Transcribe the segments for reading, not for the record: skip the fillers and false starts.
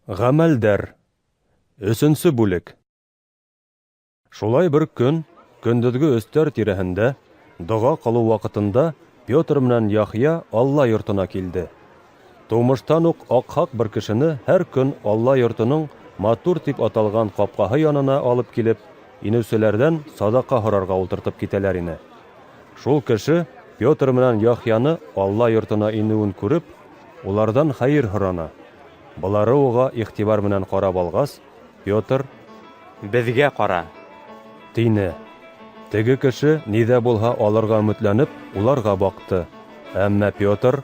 Гамәлдәр. Өсөнсө бүлек. Шулай бер көн, көндөҙгө өстәр тирәһендә, доға ҡылыу ваҡытында Петр менән Яхъя Алла йортона килде. Тыумыштан уҡ аҡһаҡ бер кешене һәр көн Алла йортоноң Матур тип аталған ҡапҡаһы янына алып килеп, инеүселәрҙән саҙаҡа һорарға ултыртып китәләр ине. Шул кеше Петр менән Яхъяны Алла йортона инеүен күреп, уларҙан хәйер һораны. Былары уға иғтибар менән ҡарап алғас, Петр: "Беҙгә ҡара", тине. Теге кеше ни ҙә булһа алырға өмөтләнеп, уларға баҡты. Әммә Петр: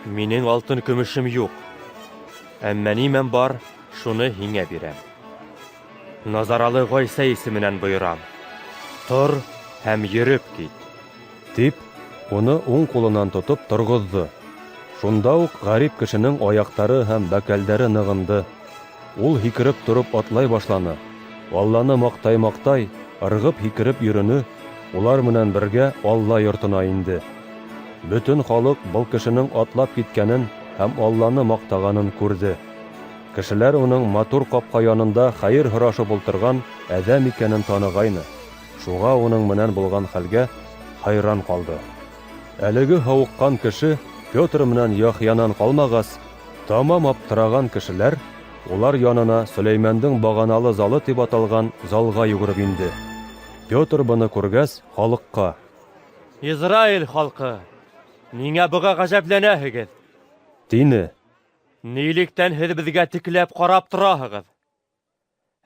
"Минең алтын көмөшөм юҡ, әммә нимәм бар, шуны һиңә бирәм. Назаралы Ғайса исеменән бойорам: тор һәм йөрөп кит", тип, уны уң ҡулынан тотоп торғоҙҙо. Шунда уҡ ғәрип кешенең аяҡтары һәм бәкәлдәре нығынды. Ул һикереп тороп атлай башланы. Алланы маҡтай-маҡтай, ырғып һикереп йөрөнө, улар менән бергә Алла йортона инде. Бөтөн халыҡ был кешенең атлап киткәнен һәм Алланы маҡтағанын күрҙе. Кешеләр уның Матур ҡапҡа янында хәйер һорашып ултырған әҙәм икәнен танығайны. Шуға уның менән булған хәлгә хайран ҡалды. Әлеге һауыҡҡан кеше Петр менән Яхъянан ҡалмағас, тамам аптыраған кешеләр улар янына Сөләймәндең бағаналы залы тип аталған залға йүгереп инде. Петр быны күргәс, халыҡҡа: "Израиль халҡы, ниңә быға ғәжәпләнәһегеҙ? тине. Нилектән һеҙ беҙгә текләп ҡарап тораһығыҙ?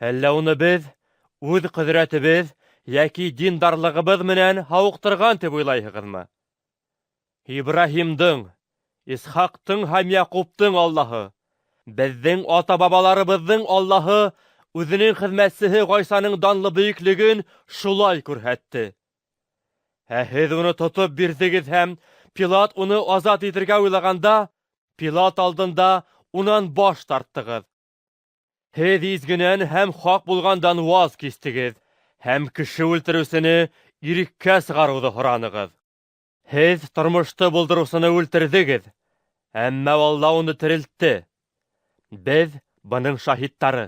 Әллә уны беҙ үҙ ҡөҙрәтебеҙ йәки диндарлығыбыҙ менән һауыҡтырған тип уйлайһығыҙмы? Ибраһимдың, Исхаҡтың һәм Яҡуптың Аллаһы, беҙҙең ата-бабаларыбыҙҙың Аллаһы үҙенең хеҙмәтсеһе Ғайсаның данлы бөйөклөгөн шулай күрһәтте. Ә һеҙ уны тотоп бирҙегеҙ һәм Пилат уны азат итергә уйлағанда, Пилат алдында унан баш тарттығыҙ. Һеҙ изгенән һәм хаҡ булғандан ваз кистегеҙ һәм кеше үлтереүсене иреккә сығарыуҙы һоранығыҙ. Һеҙ тормошто булдырыусыны үлтерҙегеҙ, әммә Алла уны терелтте. Беҙ бының шаһиттары.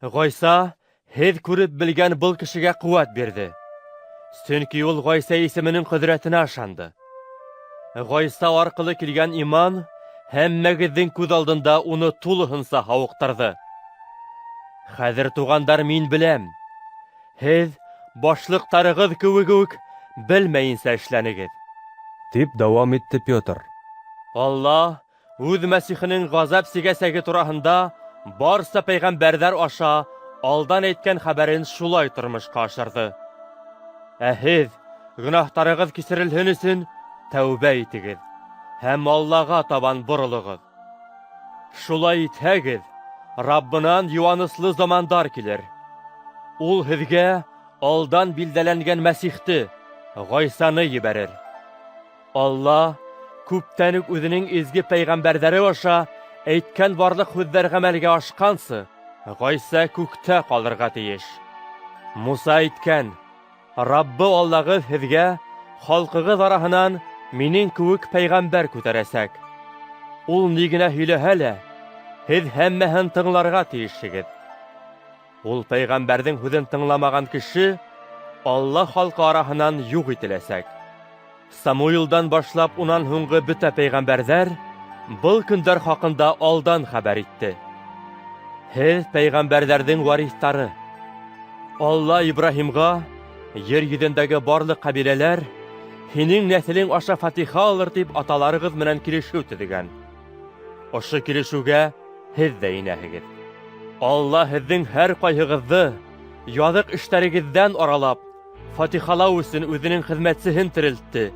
Ғайса һеҙ күреп белгән был кешегә ҡеүәт бирҙе. Сөнки ул Ғайса исеменең ҡөҙрәтенә ышанды. Ғайса арҡылы килгән иман һәммәгеҙҙең күҙ алдында уны тулыһынса һауыҡтырҙы. Хәҙер, туғандар, мин беләм: һеҙ башлыҡтарығыҙ кеүек үк белмәйенсә эшләнегеҙ. Тип дауам итте Петр. Алла үҙ Мәсихенең ғазап сигәсәге тураһында барса пәйғәмбәрҙәр аша алдан әйткән хәбәрен шулай тормошҡа ашырҙы. Ә һеҙ, гонаһтарығыҙ кисерелһен өсөн, тәүбә итегеҙ һәм Аллаға табан боролоғоҙ. Шулай итһәгеҙ, Раббынан йыуаныслы замандар килер. Ул һеҙгә алдан билдәләнгән Мәсихте, Ғайсаны ебәрер. Алла күптән үк үҙенең изге пәйғәмбәрҙәре аша әйткән барлыҡ һүҙҙәр ғәмәлгә ашҡансы, Ғайса күктә ҡалырға тейеш. Муса әйткән: Раббы Аллағыҙ һеҙгә халҡығыҙ араһынан минең кеүек пәйғәмбәр күтәрәсәк. Ул ни генә һөйләһә лә, һеҙ һәммәһен тыңларға тейешһегеҙ. Ул пәйғәмбәрҙең һүҙен тыңламаған кеше Алла халҡы араһынан юҡ ителәсәк. Самуилдан башлап унан һуңғы бөтә пәйғәмбәрҙәр был көндәр хаҡында алдан хәбәр итте. Һеҙ пәйғәмбәрҙәрҙең вариҫтары. Алла Ибраһимға: ер йөҙөндәге барлыҡ ҡәбиләләр һинең нәҫелең аша фатиха алыр, тип аталарығыҙ менән килешеү төҙөгән. Ошо килешеүгә һеҙ ҙә инәһегеҙ. Алла һеҙҙең һәр ҡайһығыҙҙы яҙыҡ эштәрегеҙҙән аралап, фатихалау өсөн үҙенең хеҙмәтсеһен терелтте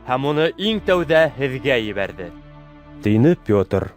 һәм уны иң тәүҙә һеҙгә ебәрҙе. Тине Петр.